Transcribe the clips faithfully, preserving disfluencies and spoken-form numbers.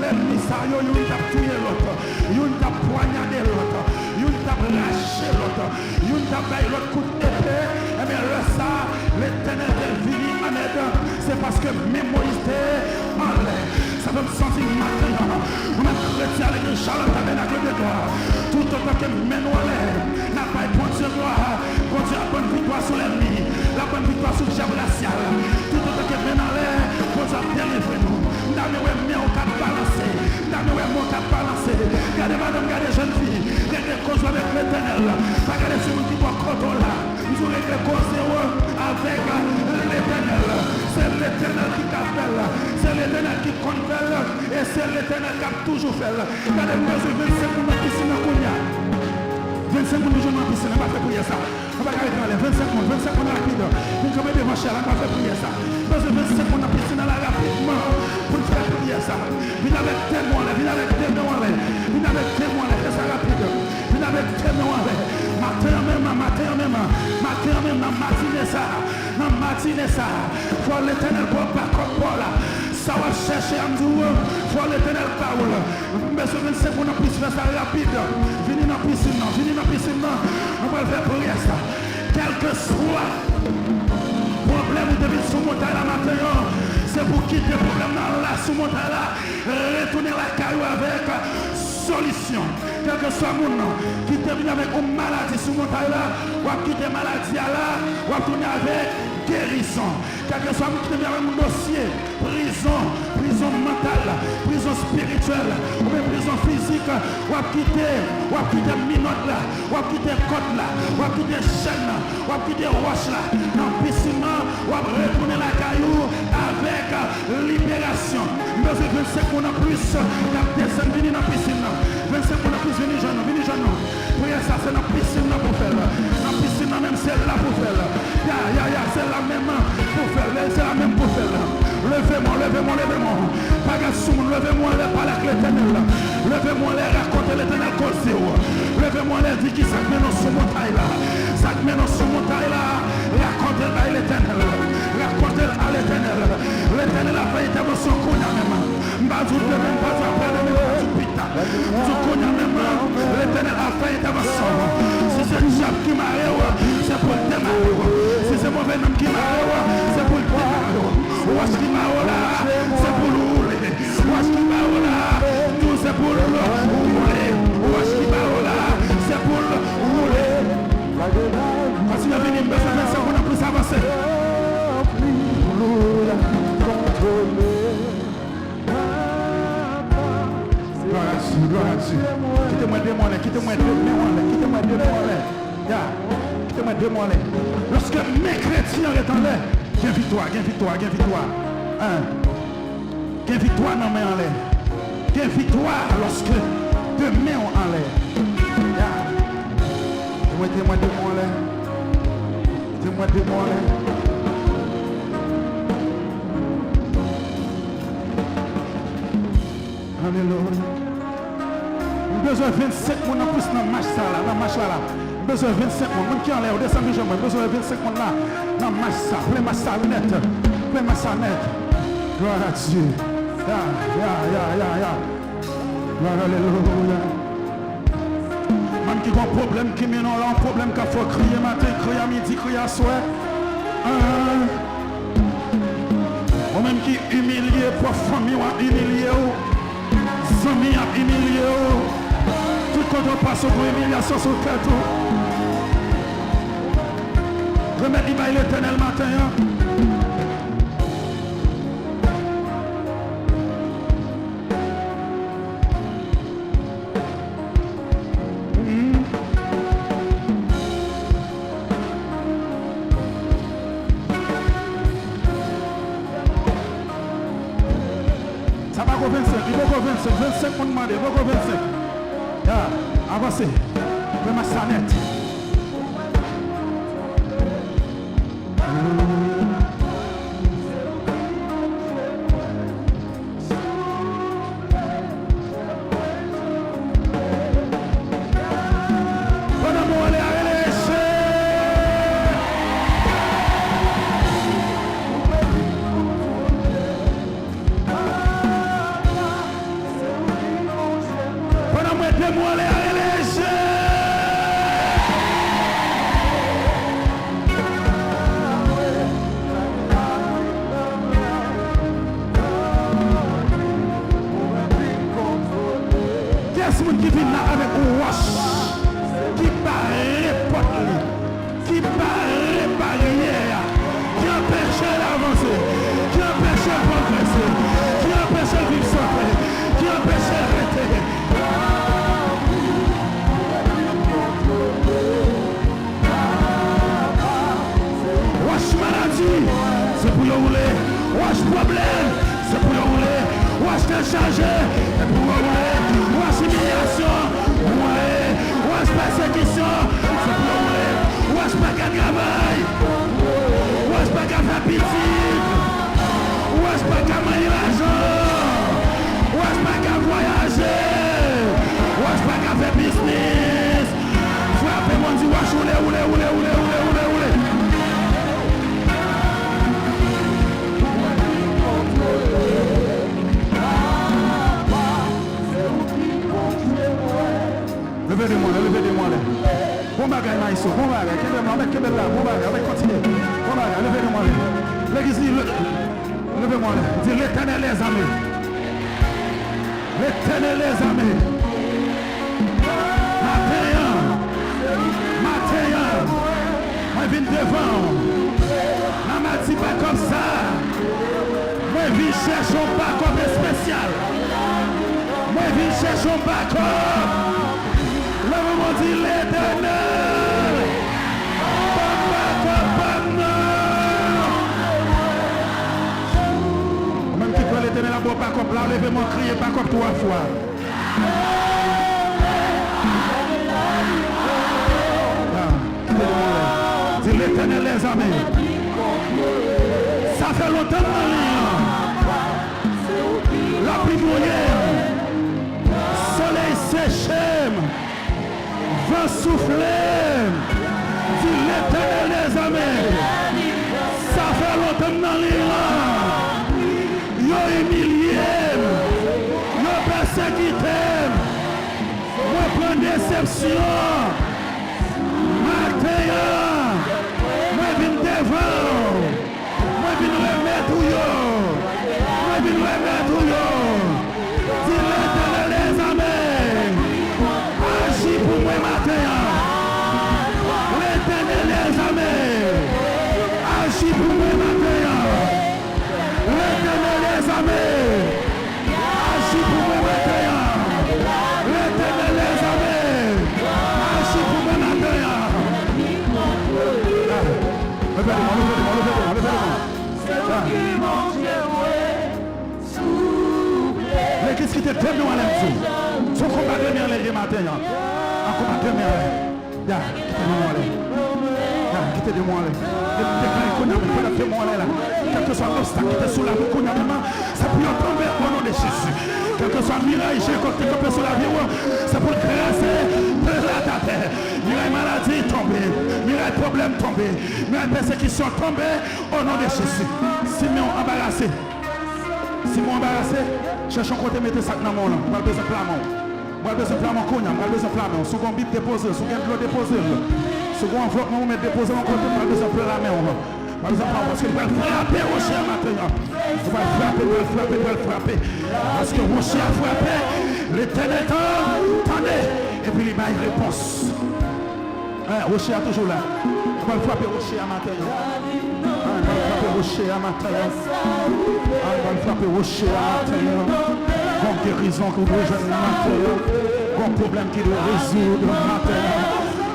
Ènmi sa yo, youn t ap touye lòt, youn t ap pwanyade lòt, youn t ap rache lòt, youn t ap bay lòt kout epe. Ebyen, lè sa a, Letènèl te vini an èd. Se paske men Moyiz te anlè. Sa fè m santi maten an, nou menm kretyen a legliz Shalom Tabernacle de Gloire, toutotan ke men nou anlè, n ap bay Bondye glwa. Bondye ap ban n viktwa sou lènmi. L ap ban n viktwa sou dyab rasyal. Toutotan ke men n anlè, Bondye ap delivre nou. M ta renmen wè men w k ap balanse. M ta renmen wè men w k ap balanse. Gade madanm, gade jèn fi. Regle koze w avèk Letènèl. Pa gade sou moun ki bò kote w la. M di w regle koze w avèk Letènèl. Se Letènèl ki ka fè l. Se Letènèl ki konn fè l. E se Letènèl k ap toujou fè l. Gade, m bezwen vennsenk moun nan pisin nan kounye a. Vennsenk moun ki jwenn nan pisin nan, pa fè priyè sa. Nou pa ka rete anlè. Vennsenk moun, vennsenk moun rapid. Vin kanpe devan chè la, nou pa fè priyè sa. M bezwen vennsenk moun nan pisin nan la rapidman pou n fè priyè sa. Vin avèk de men w anlè, vin avèk de men w anlè. Vin avèk de men w anlè, fè sa rapid. Vin avèk de men w anlè. Maten an menm, maten an menm, maten an menm, nan matine sa, nan matine sa, fò Letènèl ba w bakòp pa w la. Sa w ap chèche a, m di w, fò Letènèl ba w l. M bezwen vennsenk moun nan plis, fè sa rapid. Vini nan pisin nan, vini nan pisin nan. Nou pral fè priyè sa. Kèlkeswa pwoblèm ou te vin sou montay la maten an, se pou w kite pwoblèm nan la sou montay la. Retounen lakay ou avèk solisyon. Kèlkeswa moun nan ki te vin avèk yon maladi sou montay la, w ap kite maladi a la, w ap tounen avèk gerizon. Kèlkeswa moun ki te vin avèk yon dosye, prizon, prizon mantal, prizon espirityèl, oubyen prizon fizik, w ap kite, w ap kite minòt la, w ap kite kòd la, w ap kite chèn nan, w ap kite wòch la. Nan pisin nan, w ap retounen lakay ou avèk liberasyon. M bezwen vennsenk moun an plis k ap desann vini nan pisin nan. Vennsenk moun an plis, vini jwenn nou, vini jwenn nou. Priyè sa, se nan pisin nan pou fè l. Nan pisin nan menm, se la pou fè l. Ya, ya, ya, se la menm pou fè l. Se la menm pou fè l. Leve men w, leve men w, leve men w. Pa gad sou moun, leve men w anlè, pale ak Letènèl. Leve men w anlè, rakonte Letènèl koze w. Leve men w anlè, di kisa k mennen w sou montay la. Sa k mennen w sou montay la, rakonte l bay Letènèl. Rakonte l a Letènèl. Letènèl ap fè entèvansyon kounye a menm. M pa di w demen, m pa di w aprè demen, m pa di w pita. M di w kounye a menm, Letènèl ap fè entèvansyon. Si se dyab ki mare w, se pou l demare w. Si se move nonm ki mare w, se pou l demare w. Wòch ki mare w la, se pou l woule. Wòch ki ba w la, tou se pou l woule. Wòch ki ba w la, se pou l woule. Kontinye vini, m bezwen vennsenk moun an plis, avanse. Glwa a Dye, glwa a Dye. Kite mwen de men w anlè, kite mwen de men w anlè, kite mwen de men w anlè. Ya, kite mwen de men w anlè. Lòske men kretyen an ret anlè, gen viktwa, gen viktwa, gen viktwa. Hein. Gen viktwa nan men anlè. Gen viktwa lòske de men w anlè. Ya. Mete mwen de men w anlè. Mete mwen de men w anlè. Alelouya. M bezwen vennsenk moun an plis nan mach sa la, nan mach la la. M bezwen vennsenk moun. Moun ki anlè yo, desann vin jwenn mwen. M bezwen vennsenk moun la nan mach sa. Plen mach sa nèt. Plen mach sa nèt. Glwa a Dye. Ya, ya, ya, ya, ya. Glwa, alelouya. Moun ki gon pwoblèm ki mennen w la, yon pwoblèm k ap fè w kriye maten, kriye a midi, kriye aswè. Hein? Ou menm ki imilye, pwòp fanmi w ap imilye w, zanmi ap imilye w, tout kote w pase w gon imilyasyon sou tèt ou. Remèt li bay Letènèl maten an. Sa poko vennsenk, li poko vennsenk, vennsenk moun mande, poko vennsenk. Ya, avanse. Fè mach sa nèt. ki vin la avèk yon wòch ki bare pòt li, ki bare baryè a, ki anpeche l avanse, ki anpeche l pwogrese, ki anpeche l viv sante, ki anpeche l rete. Wòch maladi, se pou yo woule. Wòch pwoblèm, se pou yo woule. Wòch tèt chaje, se pou yo woule. Wòch imilyasyon, woule. Wòch pèsekisyon, se pou yo woule. Wòch pa ka travay. Wòch pa ka fè pitit. Wòch pa ka manyen lajan. Wòch pa ka vwayaje. Wòch pa ka fè biznis. Frape, moun di wòch woule, woule, woule, woule, woule, woule, woule. Leve de mwen, leve de mwen. Bon bagay, Maestro, bon bagay. Kenbe m la, mèt kenbe l la, bon bagay, mèt kontinye. Bon bagay, leve de mwen. Legliz li, le- Leve men w anlè. Di, Letènèl dèzame. Letènèl dèzame. Maten an. Maten an. Mwen vin devan w. Nan madi bakòp sa a. Mwen vin chèche yon bakòp espesyal. Mwen vin chèche yon bakòp. Leve men w di, Letènèl, ban m bakòp pa m nan. Ou menm ki kwè Letènèl ap ba w bakòp la, leve men w, kriye bakòp twa fwa. Ah, kite devan w la. Di, Letènèl dèzame. Sa fè lontan m nan liy lan. Lapli mouye m. Solèy seche m. Van soufle m. Di, Letènèl dèzame, sa fè lontan m nan liy lan. Yo imilye m. Yo pèsekite m. Mwen pran desepsyon. Maten an, mwen vin devan w. Mwen vin remèt ou yo. Mwen vin remèt ou yo. Di, Letènèl dèzame, aji pou mwen maten an. Letènèl dèzame, aji pou mwen maten an. Letènèl dèzame, aji pou mwen maten an. Letènèl dèzame, aji pou mwen maten an. Ah. Leve devan, leve devan, leve devan, leve devan. Ah. Legliz kite de men w anlè m di w. Se yon konba de men anlè l ye maten an. Yon konba de men anlè. Ya, kite de men w anlè. Ya, kite de men w anlè. Depi m deklare kounye a menm, pandan de men w anlè la. Kèlkeswa obstak ki te sou lavi w kounye a menm, se pou yo tonbe o non de Jezi. Kèlkeswa miray Jeriko ki te kanpe sou lavi w, se pou l kraze plat atè. Miray maladi tonbe. Miray pwoblèm tonbe. Miray pèsekisyon tonbe o non de Jezi. Si men w anbarase, si men w anbarase, chèche yon kote mete sa k nan men w lan. Ou pral bezwen pla men w. Ou pral bezwen pla men w kounye a. M pral bezwen pla men w. Si w gen yon Bib, depoze l. Si w gen dlo, depoze l. Si w gen yon anvlòp nan ou men, depoze l yon kote. M pral bezwen pla men w. M pral bezwen pla men w paske li pral frape woche a maten an. Li pral frape, li pral frape, li pral frape. Paske woche a frape, Letènèl tan-, tande, epi li bay repons. Eh, woche a toujou la. Ou pral frape woche a maten an. Ah, ou pral frape woche a maten an. Ah, ou pral frape woche a maten an. Gon gerizon ki w dwe jwenn maten an. Gon pwoblèm ki dwe rezoud maten an.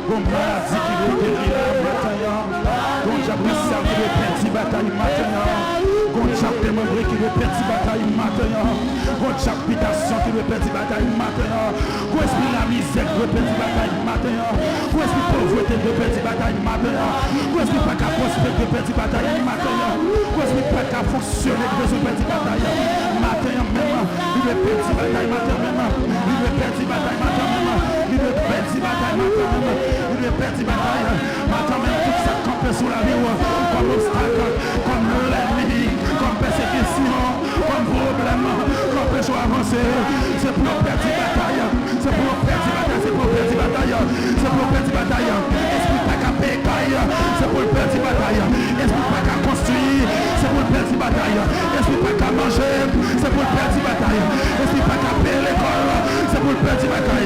Gon maladi ki dwe geri la maten an. Gon dyab rasyal ki dwe pèdi batay maten an. Gon dyab demanbre ki dwe pèdi batay maten an. Gon dyab bitasyon ki dwe pèdi batay maten an. Gon espri lamizè ki dwe pèdi batay maten an. Gon espri povrete ki dwe pèdi batay maten an. Gon espri pa ka pwospere ki dwe pèdi batay maten an. Gon espri pa ka fonksyone ki bezwen pèdi batay maten an menm. Li dwe pèdi batay maten an menm. Li dwe pèdi batay maten an menm. Li dwe pèdi batay maten an menm. Li dwe pèdi batay maten an menm. Tout sa k kanpe sou lavi w kòm obstak, kòm lènmi, kòm pèsekisyon, kòm pwoblèm k anpeche w avanse, se pou yo pèdi batay. Se pou yo pèdi batay. Se pou yo pèdi batay. Se pou yo pèdi batay. Espri pa ka peye kay, se pou l pèdi batay. Espri pa ka konstwi, se pou l pèdi batay. Espri pa ka manje, se pou l pèdi batay. Espri pa ka peye lekòl, se pou l pèdi batay.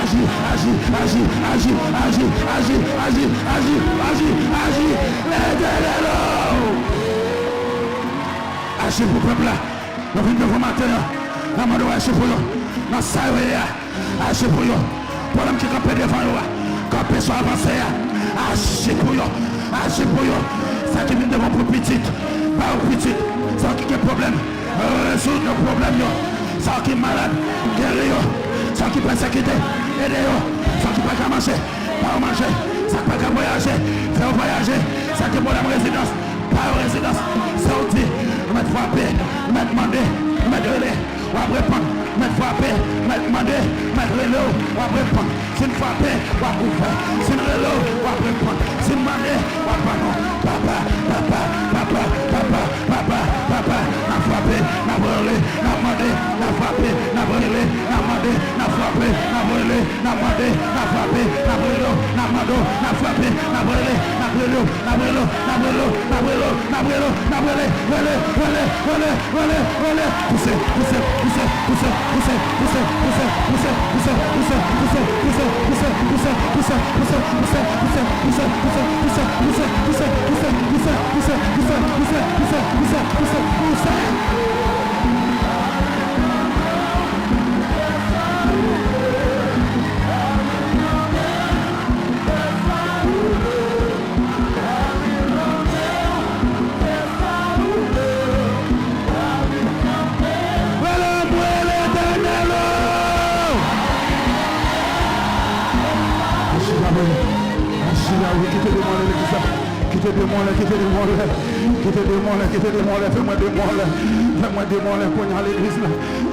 aji, aji, aji, aji, aji, aji, aji, aji, aji, aji, aji, letènèl o! Aji pou pèp la. Yo vin devan maten an. Nan mande w aji pou yo. Nan sa yo ye a. Aji pou yo. Pwoblèm ki kanpe devan yo a. K anpeche yo avanse a. Aji pou yo. Aji pou yo. Sa ki vin devan pou pitit. Ba yo pitit. Sa ki gen pwoblèm. Rezoud yo pwoblèm yo. Sa ki malad. Geri yo. Sa ki pèsekite. Ede yo. Sa ki pa ka manje. Ba yo manje. Sa k pa ka vwayaje. Fè yo vwayaje. Sa ki pwoblèm rezidans. Ba yo rezidans. Sa w di. Ou mèt frape. Ou mèt mande. Ou mèt rele. W ap reponn. Mèt frape, mèt mande, mèt rele w, w ap reponn. Si n frape, w ap ouvè. Si n rele w, w ap reponn. Si n mande, w ap ban nou. Papa, papa, papa, papa, papa, papa, n ap frape, n ap rele, n ap mande, n ap frape, n ap rele, n ap mande, n ap frape, n ap rele, N ap frape, n ap rele w, n ap mande w, n ap frape, n ap rele, n ap rele w, n ap rele w, n ap rele w, n ap rele w, n ap rele w, n ap rele, rele, rele, rele, rele, rele, pouse, pouse, pouse, pouse. Rele anmwe Letènèl o! Aji la wi, aji la wi, kite demon an legliz la. Kite demon an, kite demon an, kite demon an, kite demon an, fè mwen demon an, fè mwen demon an kounye a legliz la.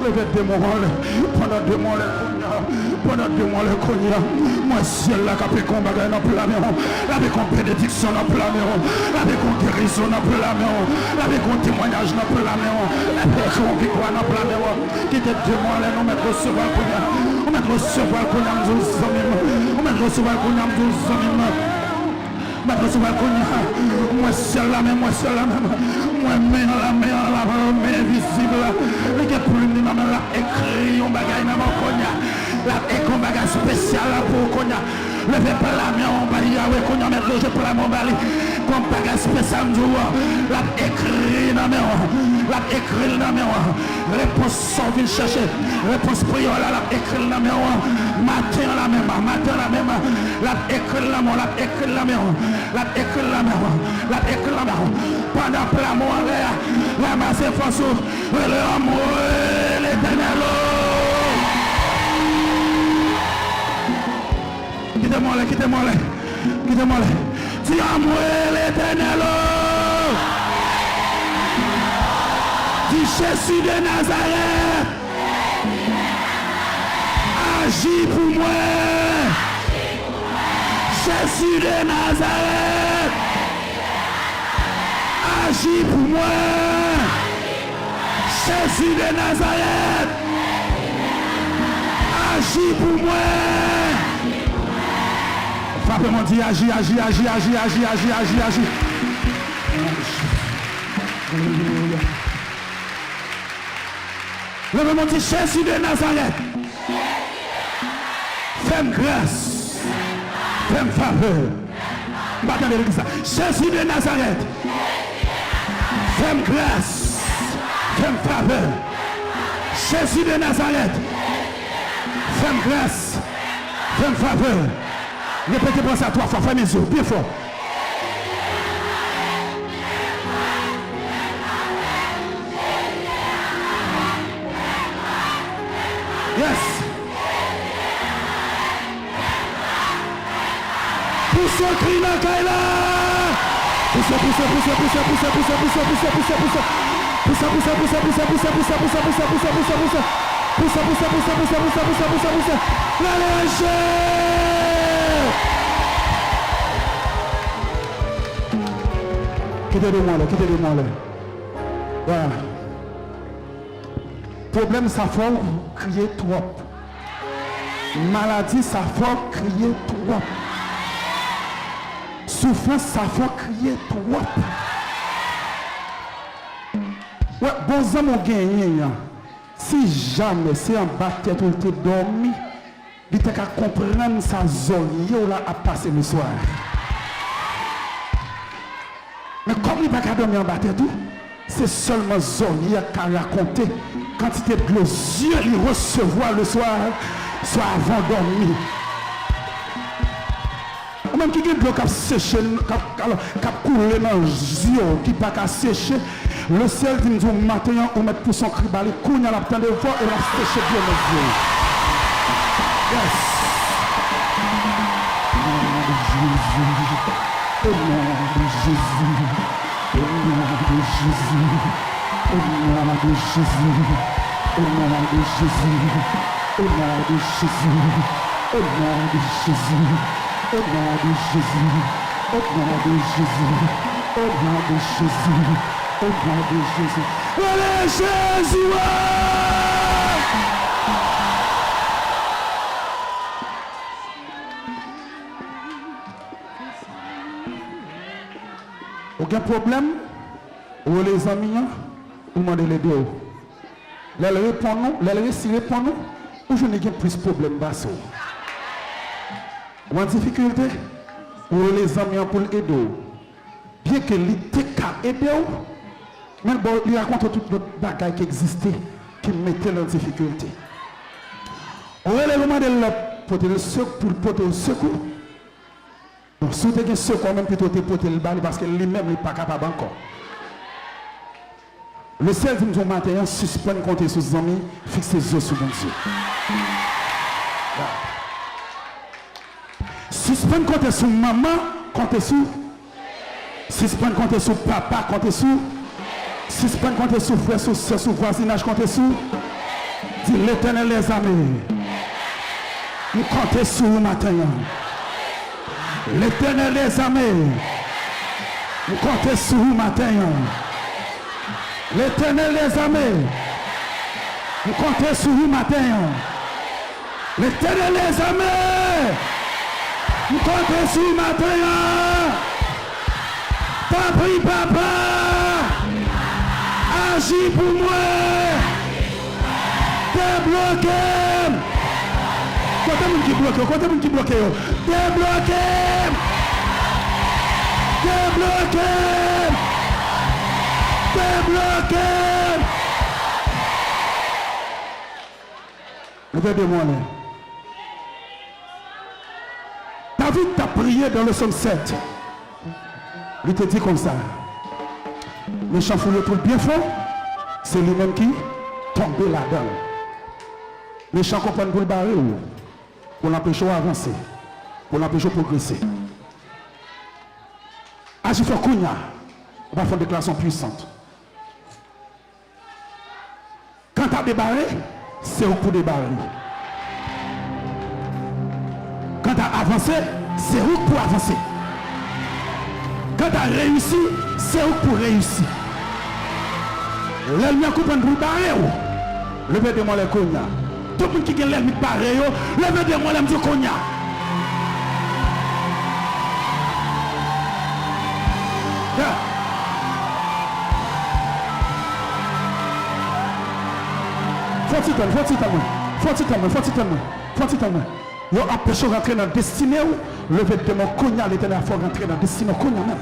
Leve demon an, pandan demon an kounye a. Pandan demon an lè kounye a, m wè syèl la k ap ekon bagay nan pla men w. L ap ekon benediksyon nan pla men w. L ap ekon gerizon nan pla men w. L ap ekon temwayaj nan pla men w. L ap ekon viktwa nan pla men w. Kite demon an lè nou mèt resevwa l kounye a. Ou mèt resevwa l kounye a, m di w zanmi m. Ou mèt resevwa l kounye a, m di w zanmi m. Mèt resevwa l kounye a. M wè syèl la menm, m wè syèl la menm. M wè men an la, men an la, men envizib la. Li gen plim li nan men l, l ap ekri yon bagay nan men w kounye a. L ap ekri yon bagay espesyal la pou ou kounye a. Leve pla men w anba Yawe kounye a, mèt loje pla men w anba li. Gon bagay espesyal m di w, l ap ekri nan men w. L ap ekri l nan men w. Repons sa w vin chèche, repons priyè w la, l ap ekri l nan men w. Maten an la menm, maten an la menm, l ap ekri l nan men w, l ap ekri l nan men w, l ap ekri l nan men w, l ap ekri l nan men w. Pandan pla men w anlè a, ranmase fòs ou, rele anmwe Letènèl o! Kite m anlè, kite m anlè, kite m anlè. Di anmwe Letènèl o! Di Jezi de Nazarèt! Aji pou mwen! Jezi de Nazarèt! Aji pou mwen! Jezi de Nazarèt! Aji pou mwen! Frape men w, di aji, aji, aji. Alelouya. Leve men w, di Jezi de Nazarèt. Fè m gras. Fè m favè. M pa tande legliz la. Jezi de Nazarèt. Fè m gras. Fè m favè. Jezi de Nazarèt. Fè m gras. Fè m favè. Repete pwen sa twa fwa. Fèmen zye w byen fò. Yes. Pouse yon kri nan kay la. Pouse, pouse, pouse. Pouse, pouse, pouse, pouse, pouse, pouse. Pouse, pouse, pouse, pouse, pouse, pouse, pouse, pouse, pouse, pouse. Pouse, pouse, pouse, pouse, pouse, pouse, pouse, pouse. Rele Jezi. Kite demon an, kite demon an. Ah. Pwoblèm sa fè w kriye twòp. Maladi sa fè w kriye twòp. Soufrans sa fè w kriye twòp. Wè, bon zanmi w genyen an, si jamè se anba tèt ou l te dòmi, li te ka konprann sa zòrye w la ap pase le swa. Men kòm li pa ka dòmi anba tèt ou, se sèlman zòrye a k ka rakonte kantite dlo zye li resevwa le swa, swa avan w dòmi. Ou menm ki gen dlo k ap seche, k ap, alò, k ap koule nan zye w, ki pa ka seche, Lesyèl di m di w maten an, ou mèt pouse yon kri ba li, kounye a l ap tande vwa w e l ap seche dlo nan zye w. Yes. Au nom de Jésus. Au nom de Jésus. Au nom de Jésus. Au nom de Jésus. Au nom de Jésus. Au nom de Jésus. Au nom de Jésus. Au nom de Jésus. Au nom de Jésus. Au nom de Jésus. Au nom de Jésus. Rele Jezi, wi! Ou gen pwoblèm, ou rele zanmi an, ou mande l ede w. Lè l reponn ou, lè l resi reponn ou, ou jwenn li gen plis pwoblèm pase w. Ou an difikilte, ou rele zanmi an pou l ede w. Byenke li te ka ede w, men l ba w, li rakonte w tout lòt bagay ki egziste, ki mete l an difikilte. Ou rele l, ou mande l lè pote l sek-, pou l pote w sekou. Bon, si w te gen sekou menm, pito w te pote l ba li, paske li menm, li pa kapab ankò. Lesyèl di m di w maten an, sispann konte sou zanmi, fikse zye w sou Bondye. Sispann konte sou manman, konte sou. Sispann konte sou papa, konte sou. Sispann konte sou frè, sou sè, sou vwazinaj, konte sou. Di, Letènèl dèzame, m konte sou ou maten an. Letènèl dèzame, m konte sou ou maten an. Letènèl dèzame, m konte sou ou maten an. Letènèl dèzame, m konte sou ou maten an. Tanpri, Papa, aji pou mwen. Debloke m. Kote moun ki bloke yo? Kote moun ki bloke yo? Debloke m. Debloke m. Debloke m. Leve de men w anlè. David t ap priye dans le psaume sept. Li te di konsa, mechan fouye twou l byen fon, se li menm ki tonbe ladan l. Mechan konprann pou l bare w, pou l anpeche w avanse, pou l anpeche w pwogrese. Aji fò kounye a, ou pa fè yon deklarasyon pwisant. Kanta debare, se ou k pou debare. Kanta avanse, se ou k pou avanse. Kanta reyisi, se ou k pou reyisi. Lènmi an konprann pou l bare w. Leve de men w anlè kounye a. Tout moun ki gen lènmi k bare yo, leve de men w anlè m di w kounye a. Yeah. Fò ti tann, fò ti tann mwen. Fò ti tann mwen, fò ti tann mwen. Fò ti tann mwen. Yo anpeche w rantre nan destine w. Leve de men w kounye a, Letènèl fè w rantre nan destine w kounye a menm.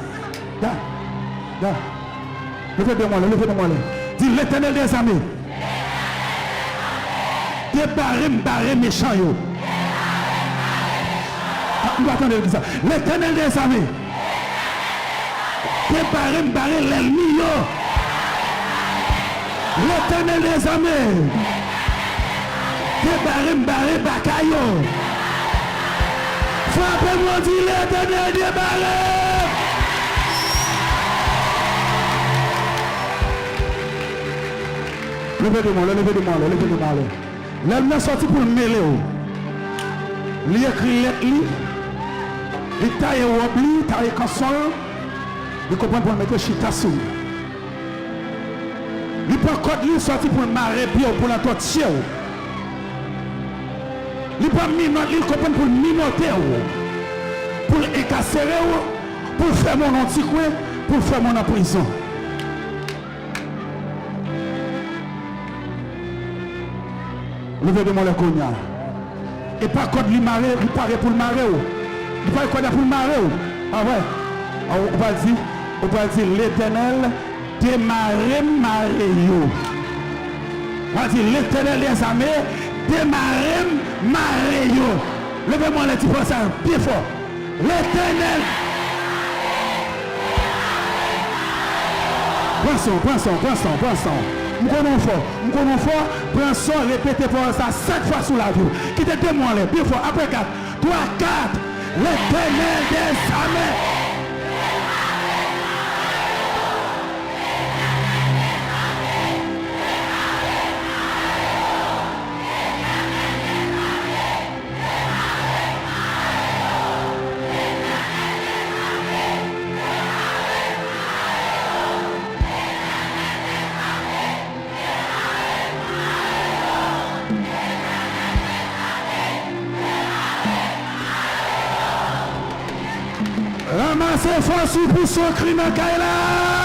Yeah. Yeah. Leve de men w anlè, leve de men w anlè. Di, Letènèl dèzame, debare m bare mechan yo. Ah, m pa tande l di sa. Letènèl dèzame, debare m bare lènmi yo. Letènèl dèzame, debare m bare baka yo. Frape m, di, Letènèl debare. Leve de men w anlè, leve de men w anlè, leve de men w anlè. Lènmi an sòti pou l mele w. Li ekri lèt li, li taye wòb li, taye kanson l, li konprann pou l mete chita sou ou. Li pran kòd li sòti pou l mare pye w, pou l antòtye w. Li pran minòt li, li konprann pou l minòte w, pou l enkasere w, pou l fèmen w nan yon ti kwen, pou l fèmen w nan prizon. Leve de men w anlè kounye a. E pa kòd li mare, li pare pou l mare w. Li pare kòd la pou l mare w. A wè. A, ou pral di, ou pral di, Letènèl, demare m mare yo. Ou pral di, Letènèl dèzame, demare m mare yo. Leve men w anlè ti frè sa yo byen fò. Letènèl. Pran san w, pran san w, pran san w, pran san w. M konnen w fò, m konnen w fò. Pran san w, repete pawòl sa sèt fwa sou lavi w. Kite de men w anlè, de fwa, apre kat, twa, kat. Letènèl dèzame. Ranmase fòs ou pou Sokri nan kay la.